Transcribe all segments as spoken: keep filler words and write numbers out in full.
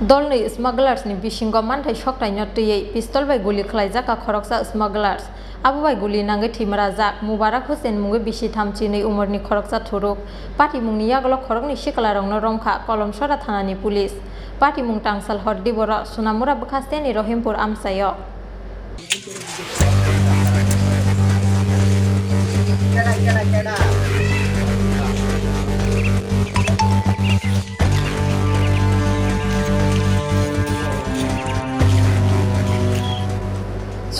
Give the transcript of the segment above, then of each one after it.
Dolni smugglers ni bisingo manthai soktaino twiwi pistol bai guli khlaijak kha khoroksa smugglers. Abo bai guli nangwi thwimrajak Mubarak Hussein mungwi bisi thamchi nwi umorni khoroksa thuruk. Patimungni yagulo khoroknwi siklarokno romkha Kolomsora thanani police. Patimung tangsal hor diboro Sonamura bwkhasteni Rohimpur amchaio.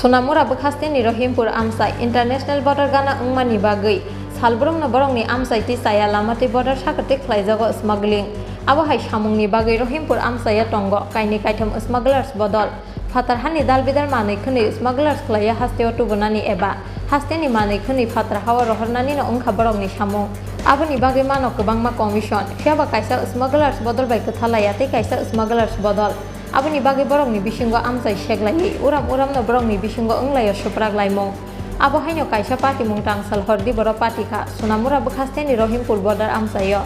Sonamura bwkhasteni Rohimpur amchai international border gana wngmani bagwi salbrumno borokni amchai twi chaya lama twi border sakatwi khlaijago smuggling. Abo hai samungni bagwi Rohimpur amchaio tongo kainwi kaitham smugglers bodol. Phatar hani dal bidal manwi khwnwi smugglers khlaiya hasteo tubunani eba hasteni manwi khwnwi phatar hao rohornanino wngkha borokni samung. Aboni bagwi mano kwbangma commission, phiyaba kaisa smugglers bodol bai kwthalaiya tei kaisa smugglers bodol. Aboni bagwi borokni bisingo amchai seklaiwi uram uramno borokni bisingo wnglaio suprak laimung. Abo haino kaisa patimung tangsal hor diboro patikha Sonamura bwkhasteni Rohimpur border amchaio.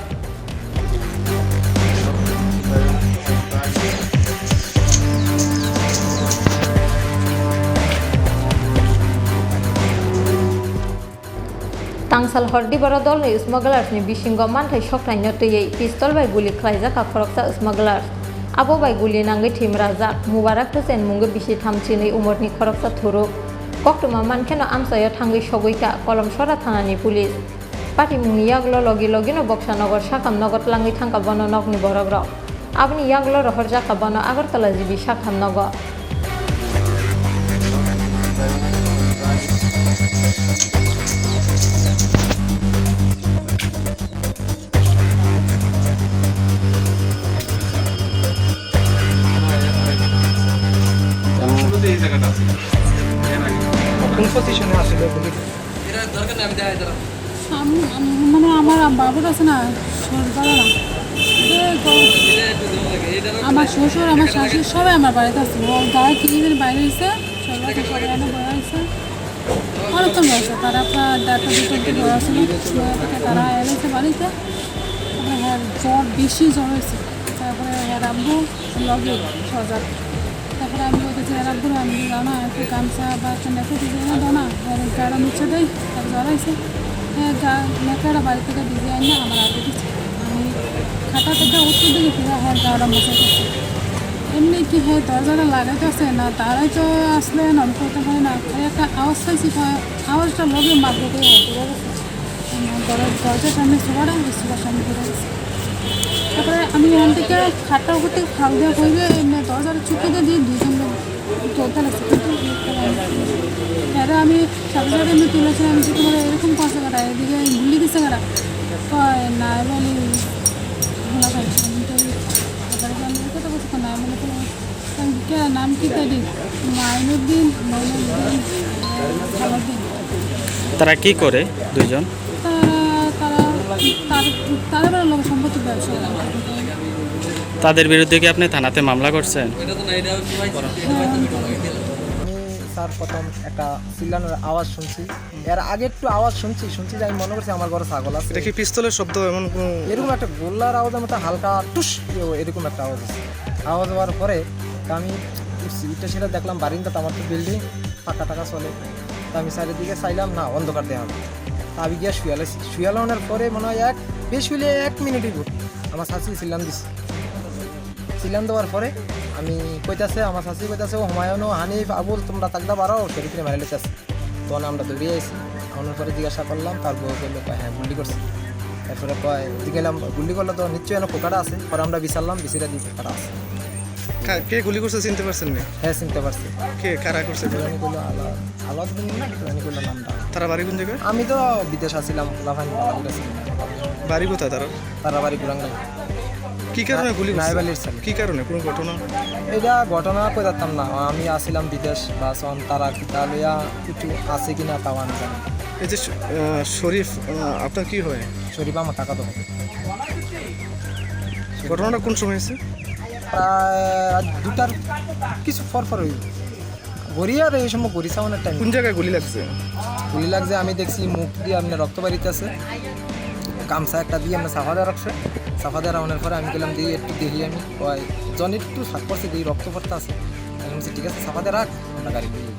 Tangsal hor diboro dolni smugglers ni bisingo manthai soktaino twiwi pistol bai guli khlaijak kha khoroksa smugglers. Abo bai guli nangwi thwimrajak Mubarak Hussein mungwi bisi thamchi nwi umorni khoroksa thuruk. Koktwma mankheno amchaio thangwi sogwi kha Kolomsora thanani police. Patimungni yagulo logi logino Boksa Nogor sakam nogo tlangwi thangkha bono nokni borokrok. Aboni yagulo rohorjakha bono Agartala G B sakam nogo. কোন পজিশনে আসলে? আমি, আমি, মানে আমার আম-, বাবুর আছে না, শরীর ভালো না। এই গ-, আমার শ্বশুর, আমার শাশুড়ি সবাই আমার বাড়িতে আছে। ও গায়ে কি দিন বাইরে হয়েছে, শরীর ভালো সবাই এনে বয়ে আছে। অনেকক্ষণ রয়েছে, তারা প্রায় দেড়টা দুটোর দিকে বয়ে আছে। তারা এনেছে বাড়িতে, তারপরে হ্যাঁ, জ্বর, বেশি জ্বর হয়েছে। তারপরে হ্যাঁ, রাখবো লগে সজাগ। তারপরে আমি ওকে যে রাখবো, আমি জানো একটু গামছা বা একটা নেপে দিয়ে এনে দাও না, আর গাড়া মুছে দেয়, আর জ্বর হয়েছে। হ্যাঁ, গা-, নেপেটা বাড়ি থেকে ভিজে আনি আমার আগে দিচ্ছে। আমি খাটা থেকে উঠতে দেখি পুরো হ্যাঁ, গাড়া মুছে দিচ্ছে। এমনি কি হ্যাঁ, দরজাটা লাগাইতে আছে না, দাঁড়াই তো আসলে নম করতে পারে না, খালি একটা আওয়াজ পাইছি, আওয়াজটা লগে মারবো করে হ্যাঁ, বুঝা গেছে। ঘরের দরজার সামনে শোয়াটা, শোয়ার সামনে পড়ে গেছে। তারপরে আমি এখান থেকে খাটটার উপর থেকে ফাল দিয়ে কইবে, এমনি দরজাটা চুকে দিয়ে দিয়ে দুজন লোক দৌড়তে লাগছে। কিন্তু এরা আমি সাথে সাথে এমনি তুলেছিলাম যে তোমার এরকম করছে কারা, এদিকে গুলি দিছে কারা। কয় না বলি ভোলা ভাই, আমি তো এই ব্যাপারে আমি কথা বলছি, না বলে তো কে নাম কি তারি? মাইনুদ্দিন, মাইনুদ্দিন, সালাউদ্দিন। তারা কি করে দুইজন? তারা, তারা, তার, তারা বেলা লোক সম্পত্তি ব্যবসা করে। তাদের বিরুদ্ধে কি আপনি থানাতে মামলা করছেন? হ্যাঁ, আমি করি। আমি স্যার প্রথম একটা চিল্লানোর আওয়াজ শুনছি। এর আগে একটু আওয়াজ শুনছি, শুনছি যে আমি মনে করছি আমার ঘরে ছাগল আছে। এটা কি পিস্তলের শব্দ এমন কোনো? এরকম একটা গোল্লার আওয়াজের মতো হালকা টুস, ইয়ে, এরকম একটা আওয়াজ হচ্ছে। আওয়াজ হওয়ার পরে তো আমি উঠছি, উঠে সেটা দেখলাম বারিন্দাতে আমার তো বিল্ডিং, পাকা টাকা চলে। তো আমি সাইডের দিকে চাইলাম, না, অন্ধকার দেখা হবে। তা আমি গিয়া শুয়ালাইছি। শুয়ালানোর পরে মনে হয় এক, বেশ হইলে এক মিনিটই ঘুর আমার শাশুড়ি চিল্লান দিছি। চিল্লান দেওয়ার পরে আমি কইতাছে, আমার শাশুড়ি কইতাছে, "ও হুমায়ুন, ও হানিফ, আবুল, তোমরা তাকদা বাড়াও, শরীফরে মারিলে চাস।" তখন আমরা দৌড়ে আইছি। আনার পরে জিজ্ঞাসা করলাম, তার বউ বললো, "হ্যাঁ, গুলি করছে।" এরপরে কয়, জিজ্ঞাসলাম, "গুলি করলে তো নিশ্চয়ই এনে খোকাটা আছে।" পরে আমরা বিচারলাম, বিচারে দিয়ে খোকাটা আছে। কা-, কে গুলি করছে চিনতে পারছেন নি? হ্যাঁ, চিনতে পারছি। কে, কারা করছে? উনি বললো, "আলা-, আলাউদ্দিন না কি জানি বললো নামটা।" তারা বাড়ি কোন জায়গায়? আমি তো বিদেশ আছিলাম, লাফানি বাংলাদেশ আছিলাম। বাড়ি কোথায় তারা? তারা বাড়ি গুরাঙ্গাই। কি কারণে গুলি করছে? নায়েব আলীর ছেলে। কি কারণে? কোনো ঘটনা? এটা ঘটনা কই জানতাম না। আমি আছিলাম বিদেশ, বা সন তারা কিতা লইয়া কিছু আছে কিনা তাও আমি জানি না। এই যে শ-, আহ, শরীফ, আহ, আপনার কি হয়? শরীফ আমার কাকা তো। ঘটনাটা কোন সময় হয়েছে? প্রায় দুটার কিছু পর পর হইল। ঘড়ি আর এই সময় ঘড়ি সাউন্ডের টাইম। কোন জায়গায় গুলি লাগছে? গুলি লাগছে, আমি দেখছি মুখ দিয়ে আপনার রক্ত বাড়িতে আছে। গামছা একটা দিয়ে আমরা চাপা দিয়ে রাখছে। চাপা দিয়ে রাখানোর পরে আমি গেলাম, দিয়ে একটু দেখি আমি, ওই জন একটু শাক করছে, দিয়ে রক্ত পড়তে আছে। আমি বলছি, "ঠিক আছে, চাপা দিয়ে রাখ, আমরা গাড়ি নিয়ে যাই।"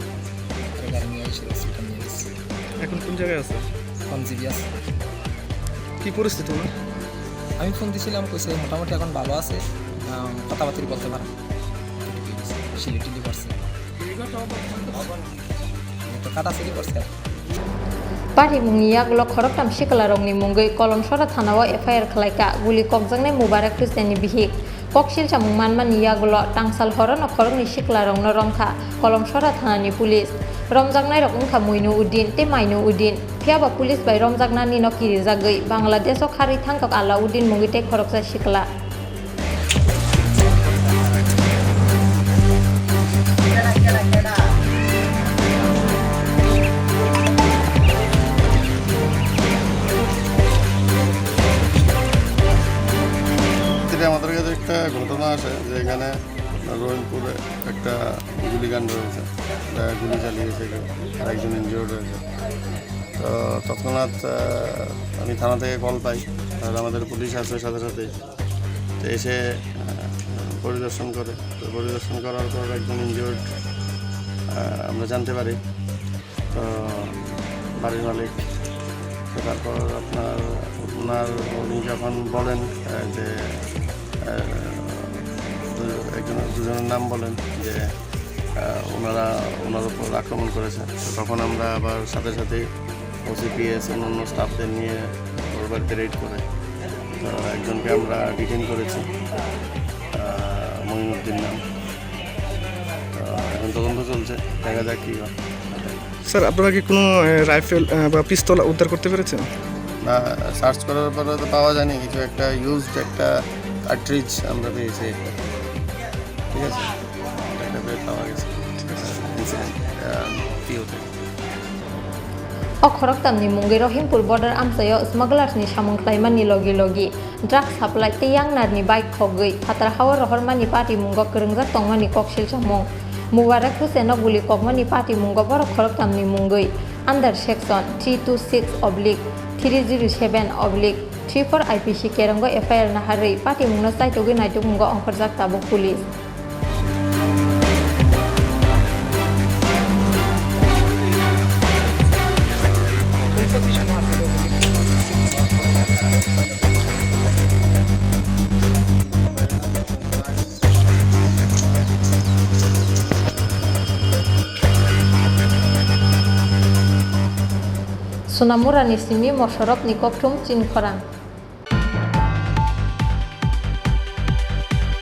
আমি গাড়ি নিয়ে এসে হসপিটাল নিয়ে গেছি। এখন কোন জায়গায় আছে? এখন জিবি আছে। কি পরিস্থিতি ওনার? আমি ফোন দিছিলাম, কইছে মোটামুটি এখন ভালো আছে, আম, কথাবার্তা বলতে পারে। সিলি টিলি করছে। একটু কাটাছিলি করছে আর কি। Patimungni yagulo khoroktham siklarokni mungwi Kolomsora thanao F I R khlaikha guli kokjaknai Mubarak Hussainni bihik. Koksil samung manmani yagulo tangsal horono khoroknwi siklarokno romkha Kolomsora thanani police. Romjaknairok wngkha Muinu Uddin tei Mainu Uddin. Phiyaba police bai romjaknanino kirijagwi Bangladesh-o kharwi thangkha Alauddin mungwi tei khoroksa sikla. আমাদের কাছে একটা ঘটনা আছে যে এখানে রহিমপুরে একটা গুলিকাণ্ড হয়েছে, একটা গুলি চালিয়েছে কেউ, আর একজন ইনজিওর্ড হয়েছে। তো তৎক্ষণাৎ, আহ, আমি থানা থেকে কল পাই, আর আমাদের পুলিশ আসে সাথে সাথে। তো এসে, আহ, পরিদর্শন করে। তো পরিদর্শন করার পর একজন ইনজিওর্ড, আহ, আমরা জানতে পারি। তো বাড়ির মালিক, তো তারপর আপনার ওনার, উনি যখন বলেন, আহ, যে, আহ, দু-, একজন, দুজনের নাম বলেন যে, আহ, ওনারা ওনার উপর আক্রমণ করেছে। তো তখন আমরা আবার সাথে সাথেই ওসিপিএস, অন্যান্য স্টাফদের নিয়ে ওর বাড়িতে রেড করে। তো একজনকে আমরা ডিটেইন করেছি, আহ, মঈনুদ্দিন নাম। তো এখন তদন্ত চলছে, দেখা যাক কী হয়। স্যার, আপনারা কি কোনো, আহ, রাইফেল, আহ, বা পিস্তল উদ্ধার করতে পেরেছেন? না, সার্চ করার পরে তো পাওয়া যায়নি কিছু। একটা ইউজড একটা কার্ট্রিজ আমরা পেয়েছি একটা, ঠিক আছে? এটা বের পাওয়া গেছে। ঠিক আছে। ইনসিডেন্ট, আহ, পিওতে। O khoroktamni mungwi Rohimpur border amchaio smugglers ni samung khlaimani logi logi drugs supply tei yangnarni bike khogwi phatar hao rohormani patimungo kwrwngjak tongmani koksil samung. Mubarak Hussaino guli kokmani patimungo borok khoroktamni mungwi under section three two six oblique three zero seven oblique three four I P C kerongo F I R naharwi patimungno chaitugwi naitukmungo ongkhorjak tabuk police. Sonamurani simi Mosorob ni kokthum Chinkhorang.